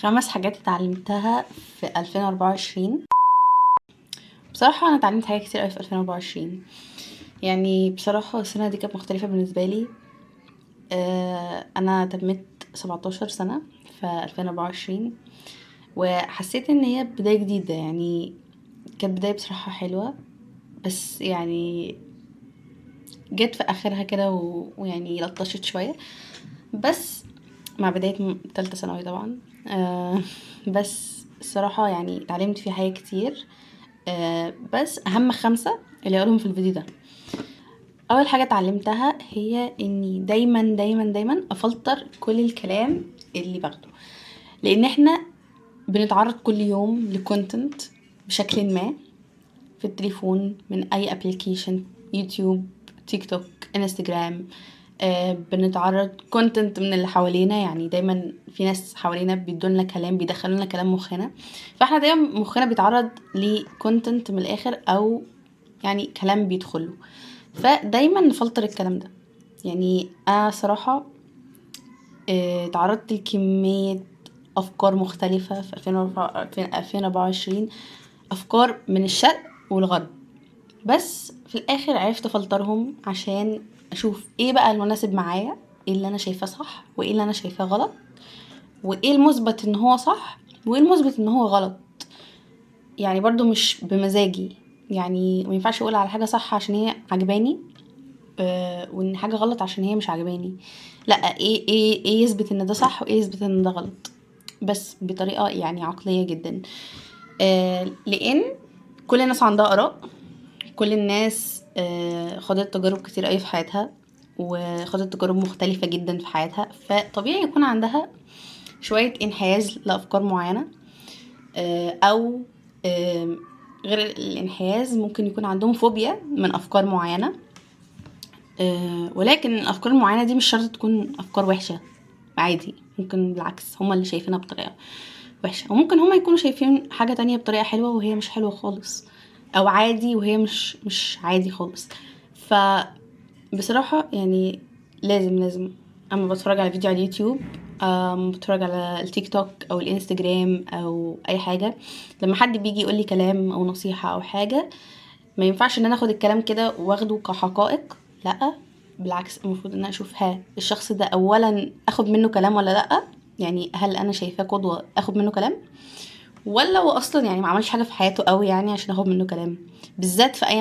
خمس حاجات اتعلمتها في 2024. بصراحة أنا اتعلمت حاجات كتير أوي في 2024. يعني بصراحة السنة دي كانت مختلفة بالنسبة لي. أنا تميت 17 سنة في 2024، وحسيت إن هي بداية جديدة. يعني كانت بداية بصراحة حلوة، بس يعني جت في آخرها كده ويعني لطشت شوية، بس مع بداية تالتة ثانوي طبعا. بس الصراحة يعني اتعلمت فيه حاجات كتير. بس أهم 5 اللي هقولهم في الفيديو ده. أول حاجة اتعلمتها هي إني دايما دايما دايما أفلتر كل الكلام اللي باخده، لأن احنا بنتعرض كل يوم ل content بشكل ما في التليفون، من أي application، يوتيوب، تيك توك، انستجرام. بنتعرض content من اللي حوالينا، يعني دايما في ناس حوالينا بيدولنا كلام، بيدخلولنا كلام مخنا، فاحنا دايما مخنا بيتعرض ل content من الاخر، او يعني كلام بيدخله، فدايما نفلتر الكلام ده. يعني انا صراحة تعرضت لكمية افكار مختلفة في 2024، افكار من الشرق والغرب، بس في الاخر عرفت افلترهم عشان اشوف ايه بقى المناسب معايا، ايه اللي انا شايفاه صح وايه اللي انا شايفاه غلط، وايه المثبت ان هو صح وايه المثبت ان هو غلط. يعني برضو مش بمزاجي، يعني ما ينفعش اقول على حاجة صح عشان هي عجباني، وان حاجة غلط عشان هي مش عجباني. لا، ايه يثبت ان ده صح وايه يثبت ان ده غلط، بس بطريقة يعني عقلية جدا. لان كل الناس عندها اراء، كل الناس خاضت تجارب كتير قوي في حياتها، وخاضت تجارب مختلفة جدا في حياتها، فطبيعي يكون عندها شوية انحياز لأفكار معينة، أو غير الانحياز ممكن يكون عندهم فوبيا من أفكار معينة، ولكن الأفكار المعينة دي مش شرط تكون أفكار وحشة، عادي ممكن بالعكس هما اللي شايفينها بطريقة وحشة، وممكن هما يكونوا شايفين حاجة تانية بطريقة حلوة وهي مش حلوة خالص، او عادي وهي مش عادي خالص. ف بصراحة يعني لازم اما بتفرج على فيديو على اليوتيوب، بتفرج على التيك توك او الانستجرام او اي حاجة، لما حد بيجي يقولي كلام او نصيحة او حاجة، ما ينفعش ان انا اخد الكلام كده واخده كحقائق، لا بالعكس المفروض ان انا اشوف ها الشخص ده اولا اخد منه كلام ولا لا، يعني هل انا شايفاه قدوة اخد منه كلام، ولا هو اصلا يعني ما عملش حاجة في حياته قوي يعني عشان اخد منه كلام، بالذات في اي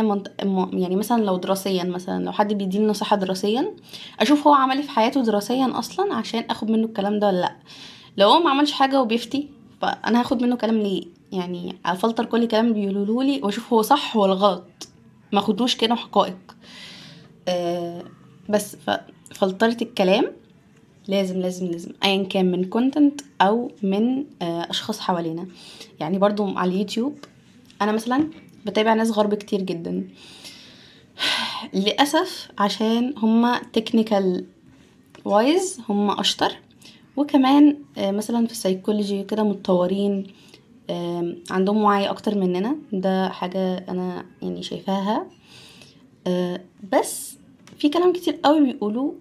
يعني مثلا لو دراسيا، مثلا لو حد بيديني نصيحة دراسيا اشوف هو عمل ايه في حياته دراسيا اصلا عشان اخد منه الكلام ده ولا لا. لو هو ما عملش حاجة وبيفتي فانا هاخد منه كلام ليه؟ يعني افلتر كل كلام بيقولوه لي واشوف هو صح ولا غلط، ما اخدوش كده حقائق. بس فلترت الكلام لازم لازم لازم ايا كان من content او من اشخاص حوالينا. يعني برضو على اليوتيوب انا مثلا بتابع ناس غرب كتير جدا للاسف، عشان هما technical wise هما اشطر، وكمان مثلا في السايكولوجي كده متطورين، عندهم وعي اكتر مننا، ده حاجة انا يعني شايفاها. بس في كلام كتير قوي بيقولوه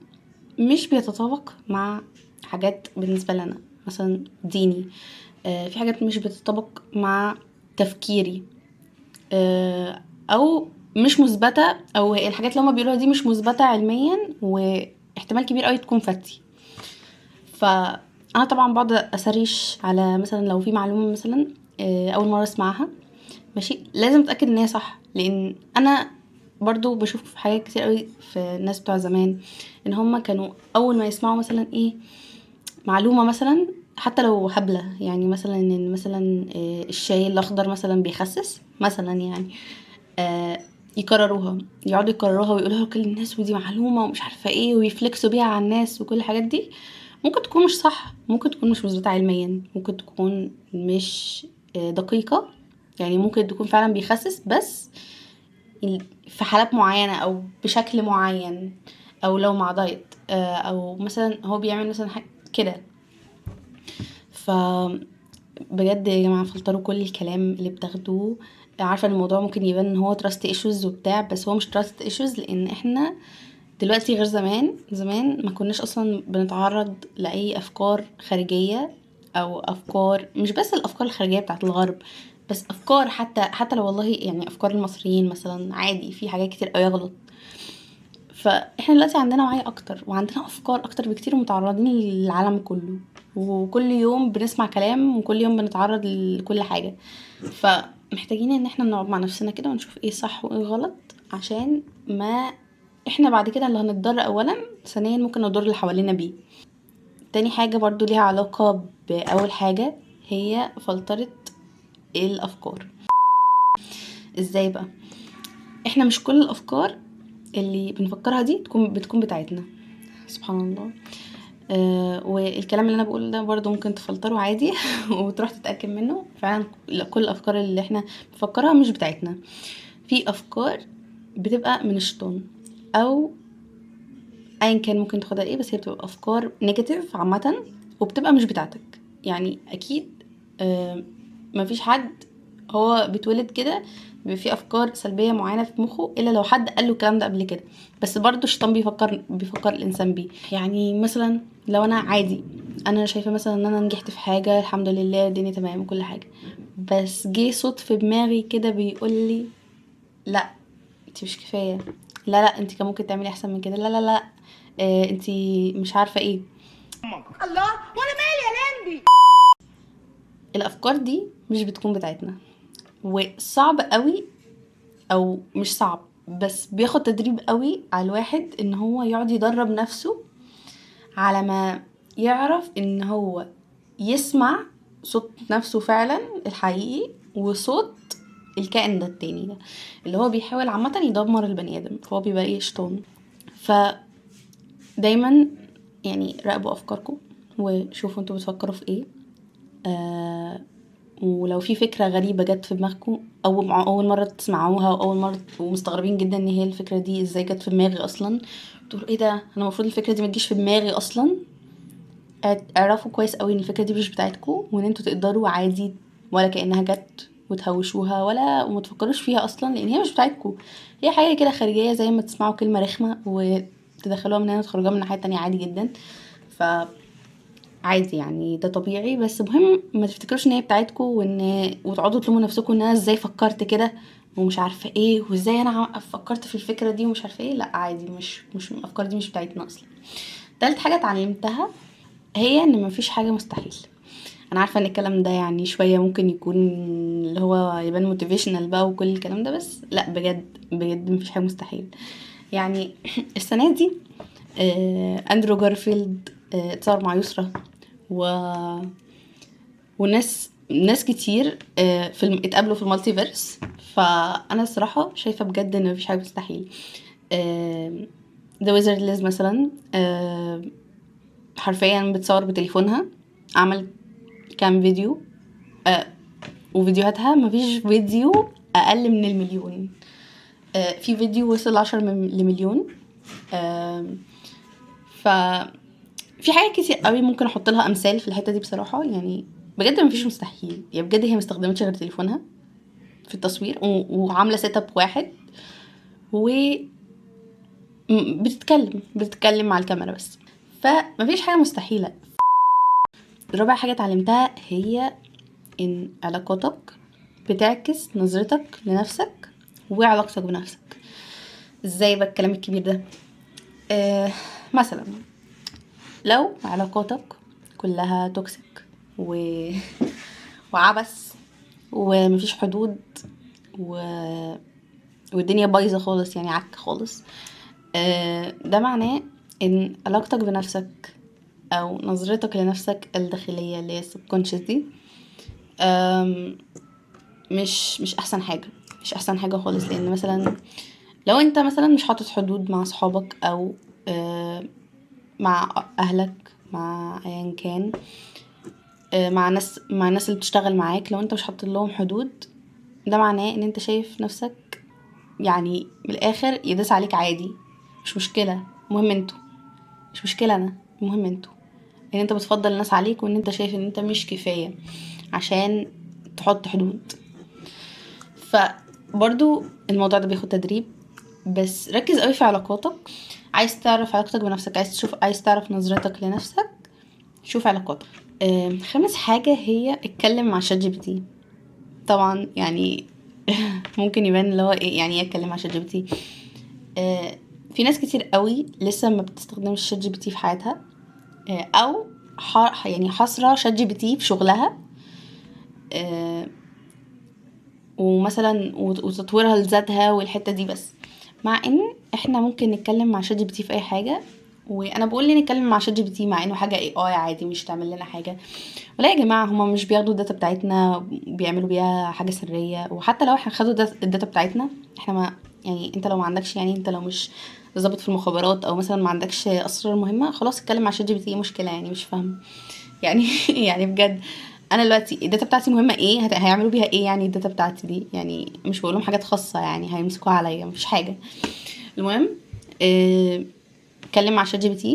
مش بيتطابق مع حاجات بالنسبة لنا، مثلا ديني، في حاجات مش بتتطابق مع تفكيري، او مش مثبتة، او الحاجات اللي هما بيقولوها دي مش مثبتة علميا، واحتمال كبير قوي تكون فتي. فانا طبعا بقعد اسرش على مثلا لو في معلومة مثلا، اول مرة اسمعها، ماشي، لازم اتاكد ان هي صح، لان انا برضو بشوف حاجات كتير قوي في الناس بتوع زمان ان هما كانوا اول ما يسمعوا مثلا ايه معلومة مثلا حتى لو هبلة، يعني مثلا ان مثلا الشاي الاخضر مثلا بيخسس مثلا، يعني يكرروها، يقعدوا يكرروها ويقولوها لكل الناس، ودي معلومة ومش عارفه ايه، ويفلكسوا بيها على الناس وكل الحاجات دي. ممكن تكون مش صح، ممكن تكون مش مثبتة علميا، ممكن تكون مش دقيقة، يعني ممكن تكون فعلا بيخسس بس في حالات معينة أو بشكل معين، أو لو مع دايت، أو مثلا هو بيعمل مثلا حاجة كده. ف بجد يا جماعة فلتروا كل الكلام اللي بتاخدوه. عارفة ان الموضوع ممكن يبان ان هو trust issues وبتاع، بس هو مش trust issues، لان احنا دلوقتي غير زمان. زمان ما كناش اصلا بنتعرض لاي افكار خارجية او افكار، مش بس الافكار الخارجية بتاعت الغرب، بس افكار حتى لو والله يعني افكار المصريين مثلا عادي، في حاجات كتير قوي غلط. فاحنا دلوقتي عندنا وعي اكتر وعندنا افكار اكتر بكتير، ومتعرضين للعالم كله، وكل يوم بنسمع كلام وكل يوم بنتعرض لكل حاجة. فمحتاجين ان احنا نقعد مع نفسنا كده ونشوف ايه صح وايه غلط، عشان ما احنا بعد كده اللي هنتضر اولا، ثانيا ممكن نضر اللي حوالينا بيه. تاني حاجة برضو ليها علاقة بأول حاجة، هي فلترة الأفكار. ازاي بقى؟ احنا مش كل الأفكار اللي بنفكرها دي بتكون بتاعتنا، سبحان الله. والكلام اللي انا بقوله ده برضو ممكن تفلتره عادي وتروح تتأكد منه. فعلا كل الأفكار اللي احنا بنفكرها مش بتاعتنا. في أفكار بتبقى من الشيطان أو ايا كان ممكن تاخدها ايه، بس هي بتبقى افكار negative عامة وبتبقى مش بتاعتك. يعني اكيد مفيش حد هو بيتولد كده بيبقى فيه افكار سلبية معينة في مخه الا لو حد قال له الكلام ده قبل كده. بس برضو الشيطان بيفكر الانسان بيه. يعني مثلا لو انا عادي، انا شايفه مثلا ان انا نجحت في حاجة الحمد لله الدنيا تمام وكل حاجة، بس جه صوت في دماغي كده بيقول لي لا انت مش كفاية، لا لا انت كان ممكن تعملي احسن من كده، لا لا لا انت مش عارفه ايه. الله وانا مالي يا لمبي. الافكار دي مش بتكون بتاعتنا، وصعب قوي، او مش صعب بس بياخد تدريب قوي على الواحد ان هو يقعد يدرب نفسه على ما يعرف ان هو يسمع صوت نفسه فعلا الحقيقي وصوت الكائن ده التاني ده اللي هو بيحاول عامة يدمر البني آدم، فهو بيبقى ايه شيطان. ف دايما يعني راقبوا افكاركم وشوفوا انتوا بتفكروا في ايه. ولو في فكرة غريبة جت في دماغكم اول مرة تسمعوها واول مرة ومستغربين جدا ان هي الفكرة دي ازاي جت في دماغي اصلا، تقولوا ايه ده، انا المفروض الفكرة دي ما تجيش في دماغي اصلا. اعرفوا كويس قوي ان الفكرة دي مش بتاعتكم، وان انتوا تقدروا عادي ولا كأنها جت وتهوشوها وما تفكروش فيها اصلا، لان هي مش بتاعتكم، هي حاجة كده خارجية، زي ما تسمعوا كلمة رخمة وتدخلوها من هنا وتخرجوها من ناحية تانية عادي جدا. ف عادي يعني ده طبيعي، بس مهم ما تفتكروش ان هي بتاعتكم وتقعدوا تلوموا نفسكم ان انا ازاي فكرت كده ومش عارفه ايه وازاي انا فكرت في الفكرة دي ومش عارفه ايه. لا عادي، مش الافكار دي مش بتاعتنا اصلا. تالت حاجة اتعلمتها هي ان مفيش حاجة مستحيل. انا عارفه ان الكلام ده يعني شوية ممكن يكون اللي هو يبان motivational بقى وكل الكلام ده، بس لا بجد بجد مفيش حاجة مستحيل. يعني السنة دي اندرو جارفيلد اتصور مع يسرا وناس كتير في اتقابلوا في ال multiverse. فانا الصراحة شايفه بجد ان مفيش حاجة مستحيل. The Wizard Liz مثلا حرفيا بتصور بتليفونها، عمل كام فيديو وفيديوهاتها مفيش فيديو اقل من 1,000,000. في فيديو وصل 10 لمليون. ف في حاجات كتير قوي ممكن احط لها امثال في الحتة دي بصراحة. يعني بجد مفيش مستحيل، يعني بجد هي ما استخدمتش غير تليفونها في التصوير وعامله setup واحد و بتتكلم مع الكاميرا بس، فمفيش حاجة مستحيلة. رابع حاجة اتعلمتها هي ان علاقاتك بتعكس نظرتك لنفسك وعلاقتك بنفسك. ازاي بقى الكلام الكبير ده؟ مثلا لو علاقاتك كلها toxic وعبث ومفيش حدود والدنيا بايظة خالص، يعني عك خالص، ده معناه ان علاقتك بنفسك او نظرتك لنفسك الداخلية اللي هي subconscious دي مش احسن حاجة، مش احسن حاجة خالص. لان مثلا لو انت مثلا مش حاطط حدود مع صحابك او مع اهلك، مع ايا كان، مع الناس اللي بتشتغل معاك، لو انت مش حاطط لهم حدود، ده معناه ان انت شايف نفسك يعني من الاخر يدوس عليك عادي، مش مشكلة، المهم انتوا، مش مشكلة انا، المهم انتوا، ان انت بتفضل الناس عليك وان انت شايف ان انت مش كفاية عشان تحط حدود. فبرضو الموضوع ده بياخد تدريب، بس ركز قوي في علاقاتك. عايز تعرف علاقتك بنفسك، عايز تعرف نظرتك لنفسك، شوف علاقاتك. خامس حاجة هي اتكلم مع ChatGPT. طبعا يعني ممكن يبان اللي هو ايه يعني ايه اتكلم مع ChatGPT. في ناس كتير قوي لسه ما بتستخدمش ChatGPT في حياتها، او يعني حاصره ChatGPT في شغلها، ومثلا وتطويرها لذاتها والحتة دي بس، مع ان احنا ممكن نتكلم مع ChatGPT في اي حاجة. وانا بقول ليه نتكلم مع ChatGPT مع انه حاجة AI عادي مش تعمل لنا حاجة؟ ولا يا جماعة هما مش بياخدوا ال data بتاعتنا بيعملوا بيها حاجة سرية، وحتى لو احنا خدوا ال data بتاعتنا احنا ما يعني انت لو ما عندكش، يعني انت لو مش ظابط في المخابرات او مثلا ما عندكش اسرار مهمة، خلاص اتكلم مع ChatGPT، ايه مشكلة يعني؟ مش فاهمه يعني يعني بجد انا دلوقتي ال data بتاعتي مهمة ايه؟ هيعملوا بيها ايه يعني ال data بتاعتي دي؟ يعني مش بقول لهم حاجات خاصة يعني هيمسكوها عليا، مفيش حاجة. المهم اتكلم مع ChatGPT.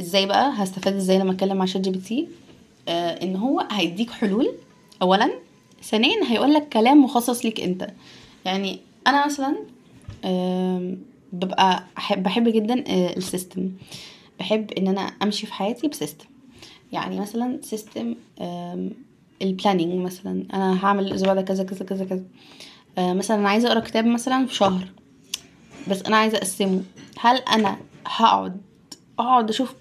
ازاي بقى هستفاد ازاي لما اتكلم مع ChatGPT؟ ان هو هيديك حلول اولا، ثانيا هيقول لك كلام مخصص ليك انت. يعني انا مثلا ببقى بحب جدا ال system، بحب ان انا امشي في حياتي ب system. يعني مثلا system ال planning، مثلا انا هعمل الاسبوع ده كذا كذا كذا كذا. مثلا انا عايزه اقرا كتاب مثلا في شهر، بس انا عايزه اقسمه. هل انا هقعد اشوف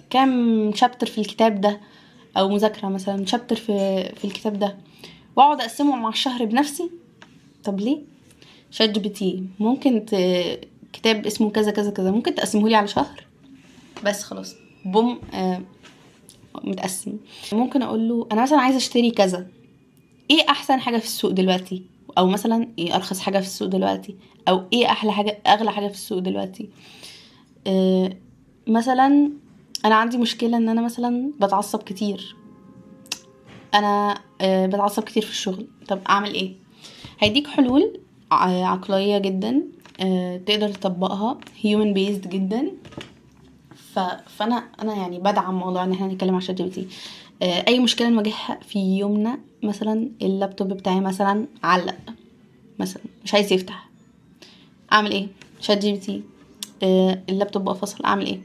كام chapter في الكتاب ده، او مذاكرة مثلا chapter في الكتاب ده، واقعد اقسمه مع الشهر بنفسي؟ طب ليه؟ ChatGPT ممكن كتاب اسمه كذا كذا كذا ممكن تقسمه لي على شهر بس، خلاص boom، متقسم. ممكن اقول له انا مثلا عايزه اشتري كذا، ايه احسن حاجة في السوق دلوقتي، او مثلا ايه ارخص حاجة في السوق دلوقتي، او ايه احلى حاجة اغلى حاجة في السوق دلوقتي. مثلا انا عندي مشكلة ان انا مثلا بتعصب كتير، انا بتعصب كتير في الشغل، طب اعمل ايه؟ هيديك حلول عقلية جدا، تقدر تطبقها، human based جدا. فانا يعني بدعم موضوع ان احنا نتكلم على ChatGPT. اي مشكلة نواجهها في يومنا، مثلا اللابتوب بتاعي مثلا علق، مثلا مش عايز يفتح، اعمل ايه؟ ChatGPT. اللابتوب بقى فصل، اعمل ايه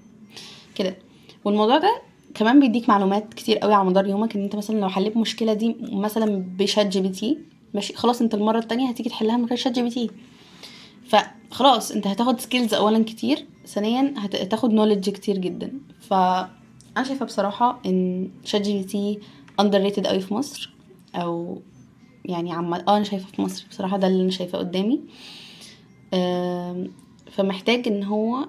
كده؟ والموضوع ده كمان بيديك معلومات كتير قوي على مدار يومك، ان انت مثلا لو حليت المشكلة دي مثلا ب ChatGPT ماشي، خلاص انت المرة التانية هتيجي تحلها من غير ChatGPT، فخلاص انت هتاخد skills اولا كتير، ثانيا هتاخد knowledge كتير جدا. فانا شايفه بصراحة ان ChatGPT underrated قوي في مصر، او يعني عم انا شايفه في مصر بصراحة، ده اللي انا شايفاه قدامي. فمحتاج ان هو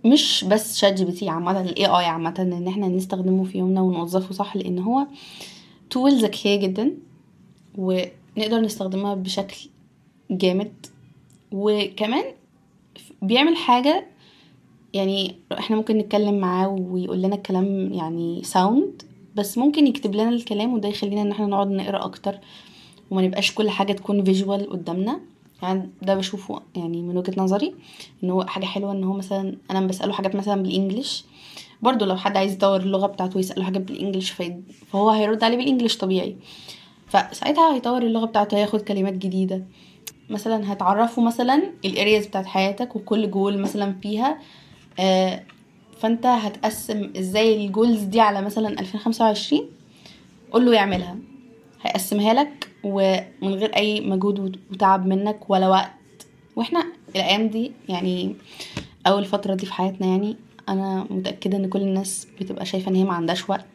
مش بس ChatGPT، عامة ال AI عامة ان احنا نستخدمه في يومنا ونوظفه صح، لان هو tool ذكية جدا ونقدر نستخدمها بشكل جامد. وكمان بيعمل حاجة، يعني احنا ممكن نتكلم معاه ويقول لنا الكلام يعني sound، بس ممكن يكتب لنا الكلام، وده يخلينا ان احنا نقعد نقرا اكتر وما نبقاش كل حاجة تكون visual قدامنا. يعني ده بشوفه يعني من وجهة نظري ان هو حاجة حلوة، ان هو مثلا انا بسأله حاجات مثلا بال English، برضو لو حد عايز يطور اللغة بتاعته يسأله حاجات بال English فهو هيرد عليه بال English طبيعي، فساعتها هيطور اللغة بتاعته، هياخد كلمات جديدة. مثلا هتعرفوا مثلا ال areas بتاعت حياتك وكل جول مثلا فيها، فانت هتقسم ازاي ال goals دي على مثلا 2025، قول له يعملها، هيقسمها لك ومن غير اي مجهود وتعب منك ولا وقت. واحنا الايام دي يعني اول فترة دي في حياتنا، يعني انا متاكدة ان كل الناس بتبقى شايفه ان هي ما عندهاش وقت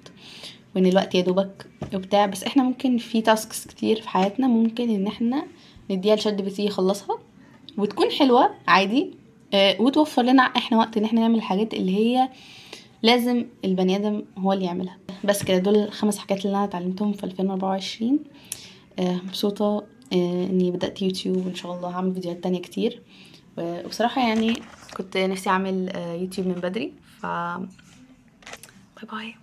وان الوقت يا دوبك وبتاع، بس احنا ممكن في tasks كتير في حياتنا ممكن ان احنا نديها ل ChatGPT يخلصها وتكون حلوة عادي، وتوفر لنا احنا وقت ان احنا نعمل الحاجات اللي هي لازم البني ادم هو اللي يعملها. بس كده، دول الخمس حاجات اللي انا اتعلمتهم في 2024. مبسوطة اني بدات يوتيوب، وان شاء الله هعمل فيديوهات تانية كتير. وبصراحة يعني كنت نفسي اعمل يوتيوب من بدري. ف bye bye.